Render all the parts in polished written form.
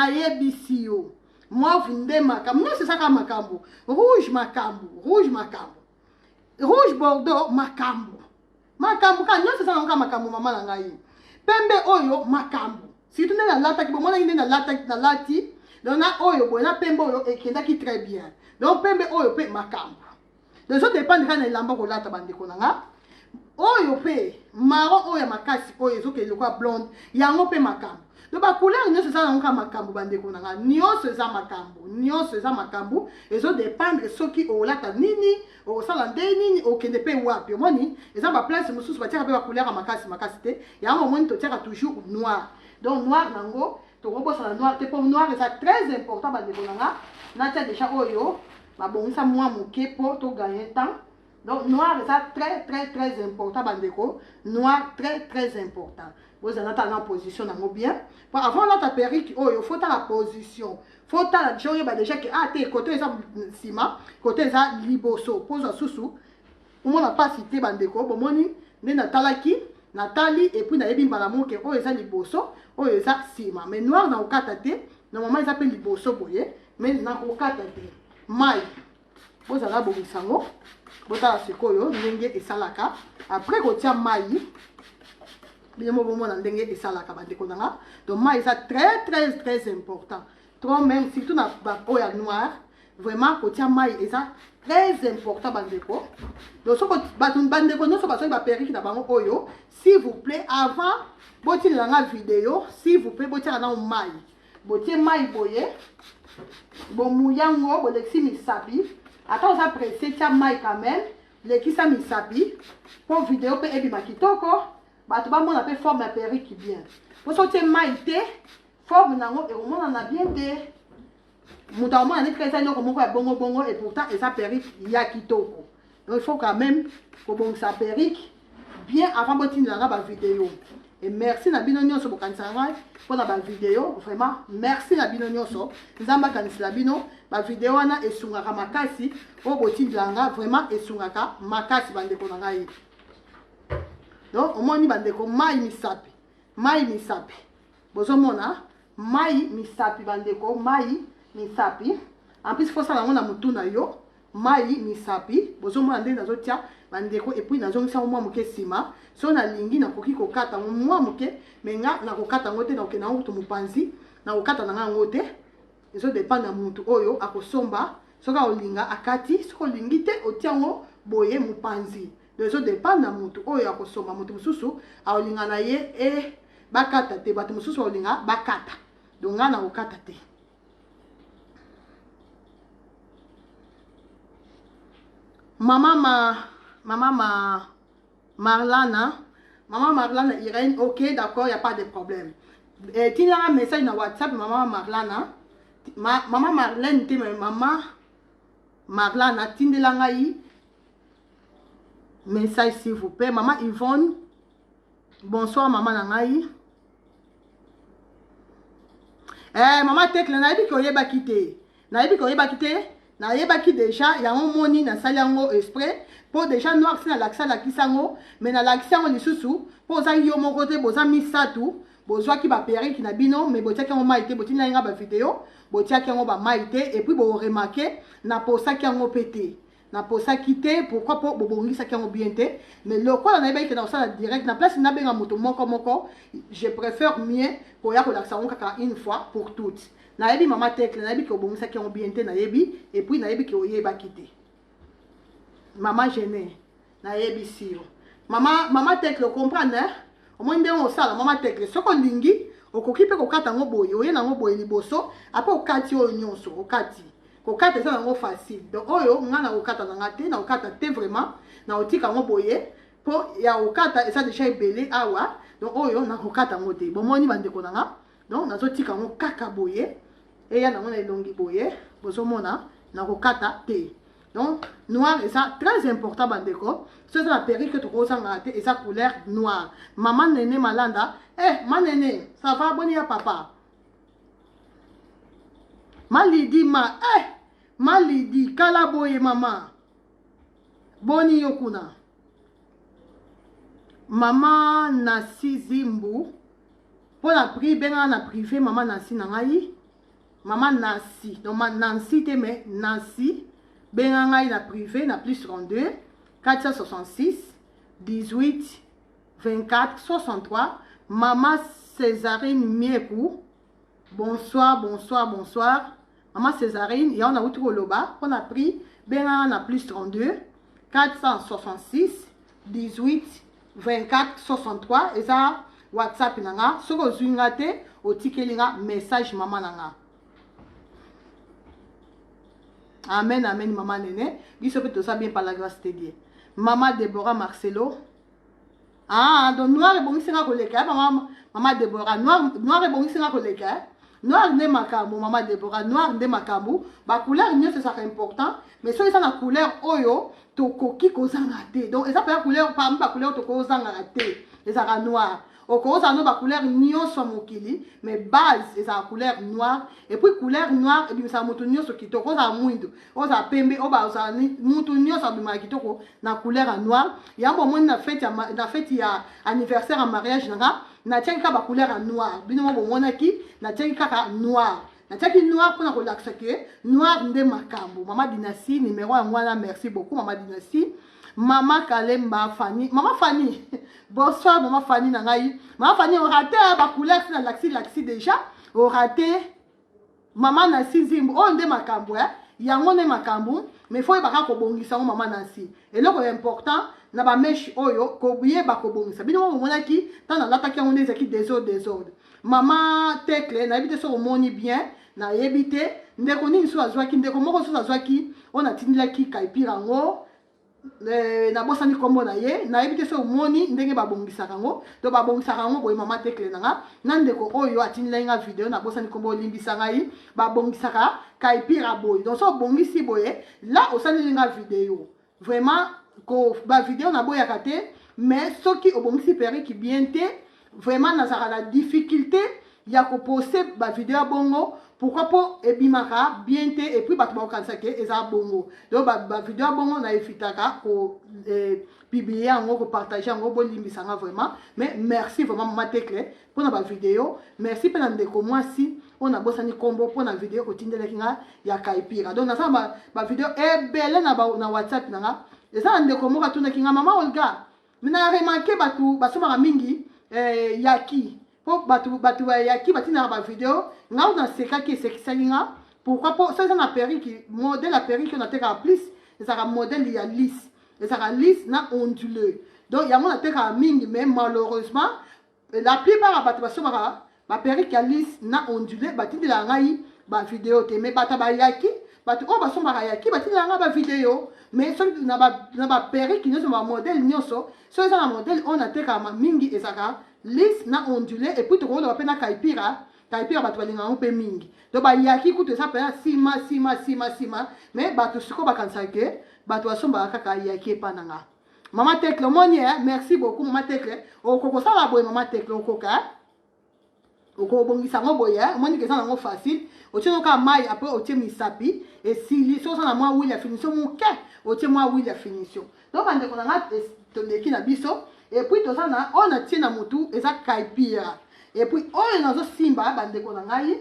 Nayebisi yo, mauve nde makambo nyonso, ezaka makambo. Rouge makambo, rouge makambo, rouge bordeaux makambo, makambo kaka nyonso eza nango kaka makambo. Mama na ngai, pembe oyo makambo, surtout nde nalataki, bomonaki nde nalataki, nalati donc na oyo boye na pembe oyo ekendaki très bien. Donc pembe oyo mpe makambo. Donc ezodépendre kaka na elamba kolata, bandeko na nga. Oyo mpe marron oyo ya makasi, oyo ezokende lokola blonde, yango mpe makambo. Donc bacouleur nyonso eza nango kaka makambo, bandeko na nga. Nyonso eza makambo, nyonso eza makambo. Ezodépendre soki olata nini, okosala nde nini, okende mpe wapi. Omoni, eza baplace mosusu batiaka mpe bacouleur ya makasi makasi te. Yango omoni totiaka toujours noir. Donc noir nango tokobosana noir te, mpo noir eza très important, bandeko na nga. Natia déjà oyo babongisa mwa moke mpo togagner temps. Donc noir eza très très très important, bandeko. Noir très très important. Bozala tala na position nango bien, po avant olata perruque oyo, faut tala position, faut tala déjà, oyeba déjà ke ah te, kote eza nsima, kote eza liboso, pozwa susu omona mpasi te. Bandeko, bomoni nde natalaki, natali et puis nayebi mbala moke oyo eza liboso, oyo eza nsima. Mais noir na kokata te. Normalement eza mpe liboso boye, mais nakokata te. Mai bozala bongisa yango, botala sikoyo ndenge esalaka après kotia mai. Bino mo bomona ndenge esalaka, bandeko na nga. Donc mai eza très très très important, trop même, surtout na oyo ya noir. Vraiment kotia mai eza très important, bandeko. Donc soko bato, bandeko nyonso basoki baperruque na bango oyo, s'il vous plaît, avant botinela nga video, s'il vous plaît, botiaka nano mai. Botie mai boye, bomuyango, bolekisi misapi. Ata oza pressé, tia mai quand même, lekisa misapi mpo video mpe ebima kitoko, bato bamona mpe forme ya perruque bien. Po so otie mai te, forme nango ekomonana bien te. Moto akomona neti eza eloko moko ya bongo bongo, et pourtant eza perruque ya kitoko. Donc il faut quand même kobongisa perruque bien avant botindelanga bavideo. Et merci na bino nyonso bokanisaka ngai mpona bavideo. Vraiment merci na bino nyonso, Nzambe akanisela bino. Bavideo wana esungaka makasi, oyo botindelanga vraiment esungaka makasi, bandeko na ngai. Donc omoni, bandeko, mai misapi, mai misapi, bozomona mai misapi, bandeko, mai misapi. En plus fosala yango na motu na yo, mai misapi. Bozomona ndenge nazotia, bandeko. Et puis nazongisa yango mwa moke nsima. So nalingi, nakoki kokata yango mwa moke, mais nga nakokata yango te. Nakokende yango kutu mopanzi, nakokata na nga yango te. Ezodépendre na motu oyo akosomba. Soki akolinga, akati. Soki olingi te, otia yango boye mopanzi. Donc ezodépendre na motu oyo akosomba. Motu mosusu akolinga na ye e bakata te, bato mosusu bakolinga bakata. Donc ngai nakokata te. Mama ma mama ma Marlana, mama Marlana Irène, ok, d'accord, y a pas de problème. Eh, tindanga message na WhatsApp, mama Marlana, ma, mama Marlène te, mama Marlana, tindela ngai message s'il vous plaît. Mama Yvonne, bonsoir mama na ngai. Eh, mama Tekle, nayebi ke oyebaki te, nayebi ke oyebaki te. Nayebaki déjà yango. Moni, nasali yango exprès mpo déjà noir si nalakisa, alakisa yango, mais nalakisi yango lisusu mpo oza yo moko te, boza misato bozwaki baperruque na bino, mais botiaki yango mai te. Botindaki nga bavideo, botiaki yango bamai te. Et puis boremarquer, naposaki yango mpe te, naposaki te. Pourquoi? Mpo bobongisaki yango bien te. Mais lokola nayebaki ke na kosala direct, na place nabenga moto moko moko, je préfère mieux koya kolakisa yango kaka une fois pour toutes. Nayebi, mama Tekle, nayebi ke obongisaki yango bien te, nayebi. Et puis nayebi ke oyebaki te, mama Gene, nayebisi yo. Mama, mama Tekle, ocomprendre? Omoni ndenge osala, mama Tekle? Soki olingi, okoki mpe kokata yango boye, oye nango boye liboso, apres okati oyo nyonso. Okati, kokata eza nango facile. Donc oyo nga na kokata na nga te, na kokata te vraiment, na kotika yango boye mpo ya kokata eza déjà ebele awa. Donc oyo na kokata yango te. Bomoni, bandeko na nga? Donc nazotika yango kaka boye, eya nango na elongi boye. Bozomona, na kokata te. Donc noir eza très important, bandeko. So eza na perruque tokozangaka te, eza couleur noire. Mama Nene Malanda, eh ma Nene, ça va? Boni ya papa Malidi? Ma eh Malidi, kala boye mama, boni yo kuna? Mama Nasi Zimbu, mpo na prix, bengaka na privé, mama Nasi na ngai. Mama Nancy, donc ma Nancy te mais Nancy, benga ngai na privé na plus 32 466 18 24 63. Mama Césarine Mieku, bonsoir, bonsoir, bonsoir. Mama Césarine, yango nauti koloba mpona prix, benga ngai na plus 32 466 18 24 63, eza WhatsApp na nga. Soki ozwi nga te, otikeli nga message, mama na nga. Amen, amen. Mama Nene, biso mpe toza bien par la grâce de Dieu. Mama Deborah Marcelo, ah, donc noir ebongisi nga koleka. Mama, mama Deborah, noir, noir ebongisi nga koleka. Noir nde makambo, mama Deborah, noir nde makambo. Bacouleur nyonso ezalaka important, mais soki eza na couleur oyo tokoki kozanga te, donc eza mpenza couleur parmi bacouleur tokozangaka te, ezalaka noir. Okozala no bacouleur nyonso ya mokili, mais base ezalaka couleur noire. Et puis couleur noire ebimisaka moto nyonso kitoko. Ozala mwindu, ozala pembe, oyo bazala mutu nyonso abimaka kitoko na couleur ya noire. Yango omoni na fête ya anniversaire ya mariage na nga, natiaki kaka bacouleur ya noire. Bino mo bomonaki, natiaki kaka noir, natiaki noir mpona kolakisa ke noir nde makambo. Mama Dynastie, numéro yango wana. Merci beaucoup, mama Dynastie. Mama Kalemba Fani, mama Fani, bonsoir. Mama Fani na ngai, mama Fani, oraté bacouleur si nalakisi lakisi déjà, oraté. Mama Nasi Nzimbu, oyo nde makambo, eh? Yango nde makambo, mais faut oyebaka kobongisa yango. Mama Nasi, eloko ya important na bamèches oyo, koyeba kobongisa. Bino mo bomonaki ntango nalataki yango nde ezalaki désordre, désordre. Mama Tekle, nayebi te soki omoni bien, nayebi te ndeko nini so azwaki, ndeko moko soso azwaki oyo natindelaki kaipira yango, nabosani nkombo na ye. Nayebi te soki omoni ndenge babongisaka yango. To babongisaka yango boye, mama Tekle na nga, na ndeko oyo atindelaki nga video, nabosani nkombo, olimbisa ngai. Babongisaka kaipira boye. Donc so obongisi boye la, osaleli nga video, vraiment ko bavideo naboyaka te. Mais soki obongisi perruque bien te, vraiment nazalaka na difficulté ya koposter bavideo ya bongo. Pourquoi? Mpo ebimaka bien te, et puis bato bakokanisa ke eza bongo. Donc bavideo ya bongo na evitaka kopublier yango, kopartager yango. Bolimbisanga vraiment, mais merci vraiment, mama Tekle, mpona bavideo. Merci mpe na ndeko mwasi oyo nabosani nkombo, mpona video otindelaki nga ya kaipira. Donc nasala bavideo ebele na WhatsApp na nga. Eza na ndeko moko atunaki nga: "Mama Olga, mais na remarquer bato basomaka mingi yaki mpo bato yaki batindaka bavideo." Nga oyo nasekaki, esekisaki nga. Pourquoi? Mpo so eza na perruque, modèle ya perruque oyo natekaka plus ezalaka modèle ya lisse, ezalaka lisse na onduleux. Donc yango natekaka mingi, mais malheureusement la plupart ya bato basomaka baperruque ya lisse na ondulé batindelaka ngai bavideo te. Mais bato bayaki, bato oyo basombaka yaki, batindelaka ngai bavideo. Mais soki na baperruque nyonso, bamodèle nyonso, soki eza na modèle oyo natekaka mingi, ezalaka lisse na ondulé. Et puis tokoloba mpe na kaipira. Kaipira bato balingaka yango mpe mingi. Donc bayaki kutu eza mpenza nsima, nsima, nsima, nsima. Mais bato sikoyo bakanisaka ke bato basombaka kaka yaki epa na nga. Mama Tekle, omoni, eh? Merci beaucoup, mama Tekle. Okoki kosala boye, mama Tekle, okoka okobongisa yango boye. Omoni ke eza nango facile. Otie no kaka mai, après otie misapi, esili. Soki oza na mwa huile ya finition moke, otie mwa huile ya finition. Donc bandeko na nga, toleki na biso. Et puis toza na oyo natie na motu, eza kaipira. Et puis oyo nazosimba, bandeko na ngai,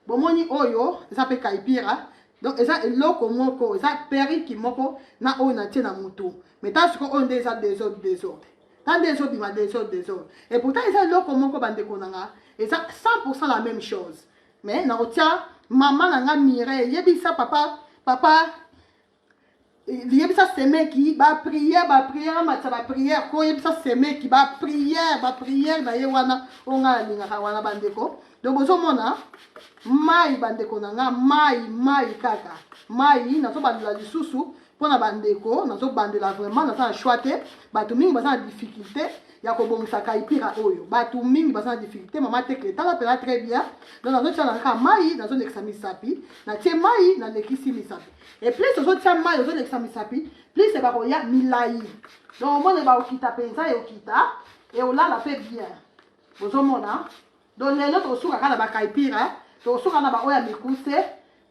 bomoni oyo eza mpe kaipira. Donc eza eloko moko, eza perruque moko na oyo natie na motu. Mais ta sikoyo oyo nde eza désordre, désordre, ta nde ezobima désordre, désordre. Et pourtant eza eloko moko, bandeko na nga, eza 100 la même chose. Mais nakotia mama na nga Mireille, yebisa papa, papa yebisa semeki baprière, baprière, amatisa baprière. Koyebisa semeki baprière, baprière na ye wana oyo ngai alingaka wana, bandeko. Donc bozomona mai, bandeko na nga, mai, mai kaka mai. Nazobandela lisusu mpona bandeko, nazobandela vraiment, naza na choix te. Bato mingi baza na difficulté ya kobongisa kaipira oyo, bato mingi baza na difficulté. Mama Tekle, tala mpena très bien. Donc nazotia na kaka mai, nazolekisa misapi, natie mai, nalekisi misapi. Et plus ozotia mai, ozolekisa misapi, plus bakoya milai. Donc omona bakokita mpenza, ekokita, eolala mpe bien. Bozomona, donc lelo tokosuka kaka na bakaipira, tokosuka na baoyo ya mikuse.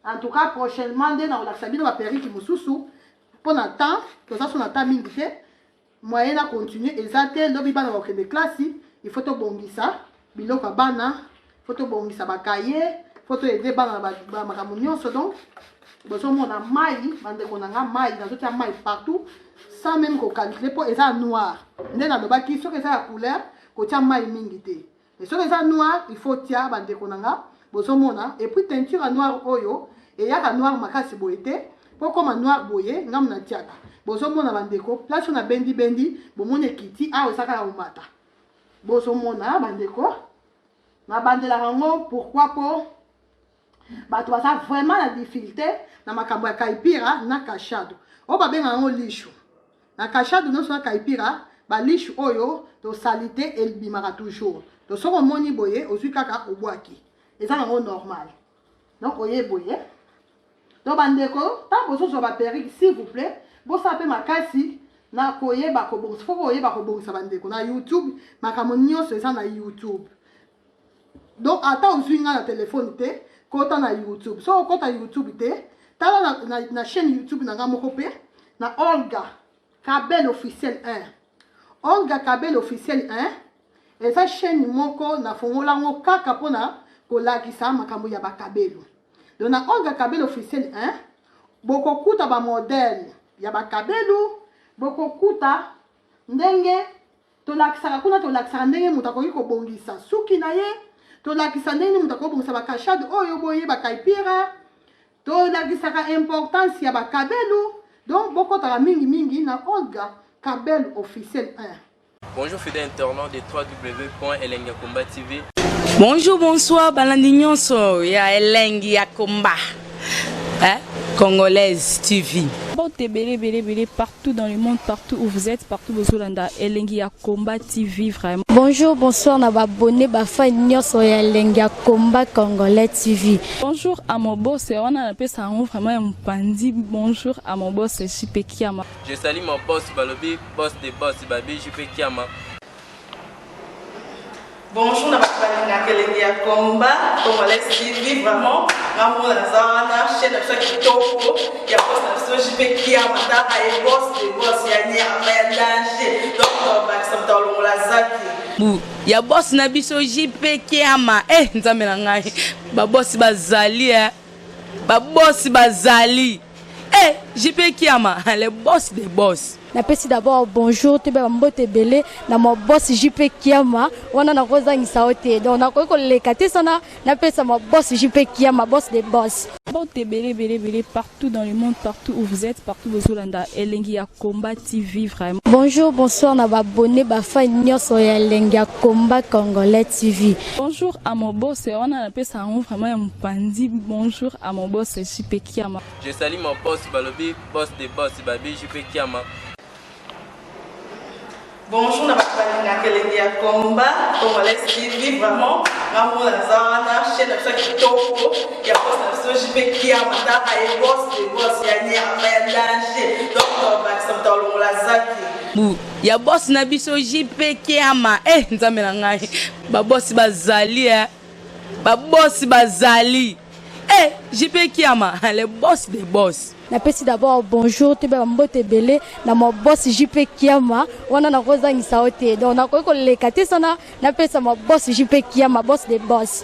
En tout cas prochainement nde nakolakisa bino baperruque mosusu. Mpo na temps, toza so na temps mingi te, moyen na continue eza te. Lobi bana bakokende classe, il faut tobongisa biloko ya bana, faut tobongisa bacahier, Faut toaider bana na bamakambo nyonso. Donc bozomona mai, bandeko na nga, mai nazotia mai partout sans même kocalculer, mpo eza noir. Nde nalobaki, soki eza ya couleur, kotia mai mingi te, mais soki eza noir, il faut tia, bandeko na nga. Bozomona. Et puis teinture ya noir oyo eyaka noir makasi boye te. Mpo koma noir boye, ngamu natiaka. Bozomona, bandeko, place oyo nabendi-bendi, bomoni ekiti awa, eza kaka komata. Bozomona, bandeko, nabandelaka yango. Pourquoi? Mpo bato baza vraiment na difficulté na makambo ya caipira na cacheado, oyo babengaka yango lishu. Na cacheado nyonso, na caipira, balishu oyo tosali te, ebimaka toujours. To soki omoni boye, ozwi kaka, obwaki, eza nango normal. Donc oye boye. Donc bandeko, ntango bozozwa baperruque, s'il vous plaît, bosala mpe makasi na koyeba kobongisa. Faut koyeba kobongisa, bandeko. Na YouTube, makambo nyonso eza na YouTube. Donc ata ozwi nga na telefone te, kota na YouTube. Soki okota YouTube te, tala na chaîne YouTube na nga moko mpe na Olga Kabel Officiel 1. Olga Kabel Officiel 1 eza chaîne moko nafongolango kaka mpona kolakisa makambo ya bakabelo. Donc na Olga Kabel Officiel 1, bokokuta bamodèle ya bakabelu, bokokuta ndenge tolakisaka kuna, tolakisaka ndenge moto akoki kobongisa suki na ye, tolakisa ndenge moto akoki kobongisa bacacheado oyo boye, bacaipira, tolakisaka importance ya bakabelu. Donc bokɔtaka mingimingi na Olga Kabel Officiel 1. Bonjour fidèles internautes de www.elengakomba TV. Bonjour, bonsoir, balandi nyonso ya Elengi ya Komba, hein? Congolaise TV. Porte ebele ebele ebele partout dans le monde, partout où vous êtes, partout bozolanda Elengi ya Komba TV vraiment. Bonjour, bonsoir na baabonnés, bafans nyonso ya Elengi ya Komba Congolais TV. Bonjour à mon boss, wana napesa yango vraiment ya mopandi. Bonjour à mon boss JP Kiama. Je salue mon boss Balobi, boss des boss, Babi JP Kiama. Bonjour na bato balingaka Elengi ya Komba Congolais TV. Vraiment, ngamona naza wana, chaîne na biso ya kitoko ya boss na biso JP Kiama. Taka ye, boss de boss ya nyama ya danger. Donc tobakisa moto alongola zaki. Bu ya boss na biso JP Kiama. Eh, nzambe na ngai, babosi bazali, eh. Babosi bazali, eh, JP Kiama, le boss des boss. Napesi d'abord bonjour, toyeba bambote ebele na ma boss JP Kiama. Wana nakozangisa yo te, donc nakoki koleka te sana napesa ma boss JP Kiama, boss de boss. Porte ebele ebele ebele partout dans le monde, partout où vous êtes, partout bozolanda Elengi ya Komba TV vraiment. Bonjour, bonsoir na baabonnés, bafans nyonso ya Elengi ya Komba Congolais TV. Bonjour à mon boss, wana napesa yango vraiment ya mopandi. Bonjour à mon boss JP Kiama. Je salue mon boss Balobi, boss des boss, Babi JP Kiama. Bonjour na bato balingaka Elengi ya Komba Congolais TV. Vraiment, ngamona naza wana, chaîne na biso ya kitoko ya boss na biso JP Kiama. Taka ye, boss de boss ya nyama ya danger. Donc tobakisa moto alongola zaki. Bu ya boss na biso JP Kiama. Eh, nzambe na ngai, babosi bazali, eh. Babosi bazali, eh, JP Kiama, le boss des boss. Napesi d'abord bonjour, toyeba bambote ebele na ma boss JP Kiama. Wana nakozangisa yo te, donc nakoki koleka te sana napesa ma boss JP Kiama, boss de boss.